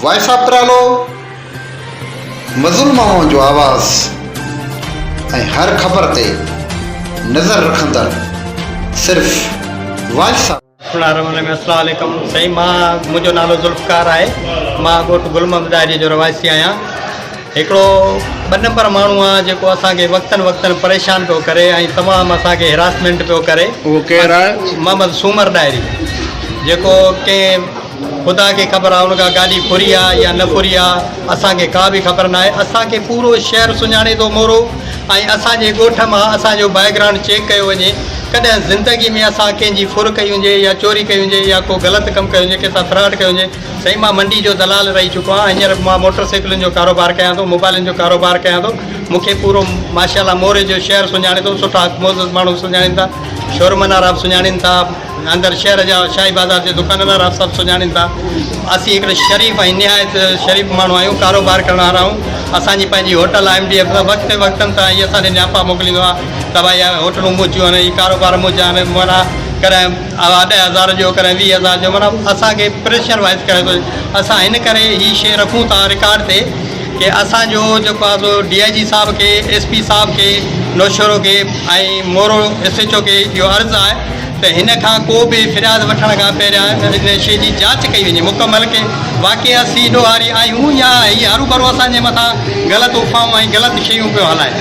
Voice of پرالو، مظلوم ماڻهن جو آواز ۽ هر خبر تي نظر رکندڙ صرف وائس آف. الرحمن السلام عليڪم سائين مان منهنجو نالو ذوالفقار آهي مان ڳوٺ گل محمد ڏاهري جو رهواسي آهيان هڪڙو ٻه نمبر ماڻهو آهي جيڪو اسان کي وقتن وقتن پريشان پيو ڪري ۽ تمام اسان کي هراسمينٽ پيو ڪري اهو ڪير آهي؟ محمد سومر ڏاهري جيڪو ڪنهن خدا کي خبر آ ان کان گاڏي ڦري آ يا نه ڦري آ اسان کي ڪا به خبر ناهي اسان کي پورو شهر سڃاڻي ٿو مورو ۽ اسان جي ڳوٺ مان اسان جو بيڪ گرائونڊ چيڪ ڪيو وڃي ڪڏهن زندگي ۾ اسان ڪنهن جي ڦر ڪئي هجي يا چوري ڪئي هجي يا ڪو غلط ڪم ڪيو هجي ڪنهن سان فراڊ ڪيو هجي سائين مان منڊي جو دلال رهي چڪو آهيان هينئر مان موٽر سائيڪلن جو ڪاروبار ڪيان ٿو موبائلن جو ڪاروبار ڪيان ٿو مون کي پورو ماشاء الله موري جو شهر سڃاڻي ٿو سٺا معزز ماڻهو سڃاڻين ٿا شورمن وارا به سڃاڻين ٿا اندر شهر جا شاهي بازار جي دڪانن وارا به سڀ سڃاڻين ٿا. اسين هڪڙي شريف ۽ نهايت شريف ماڻهو آهيون، ڪاروبار ڪرڻ وارا آهيون. اسان جي پنهنجي هوٽل آهي ايم ڊي ايف سان وقت وقتن تان هي اسان ڏي نياپا موڪليندو آهي ته ڀائي اهي هوٽلون منهنجيون آهن، هي ڪاروبار منهنجا آهن معنيٰ ڪڏهن 10,000 جو ڪڏهن 20,000 جو معنيٰ اسان کي پريشر وائز ڪري ٿو. اسان هن ڪري هي شيء رکون ٿا رڪارڊ تي ڪي اسان جو جيڪو آهي سو ڊي I جي صاحب کي، ايس پي صاحب کي، نوشهرو کي ۽ مورو ايس ايڇ او کي اهو عرض آهي ته هن کان ڪو به فرياد وٺڻ کان پهريان ان شيء جي جاچ ڪئي وڃي مڪمل ڪي واقعي اسين ڏوهاري آهيون يا هي هروڀرو اسان جي مٿان غلط افواهون ۽ غلط شيون پيو هلائي.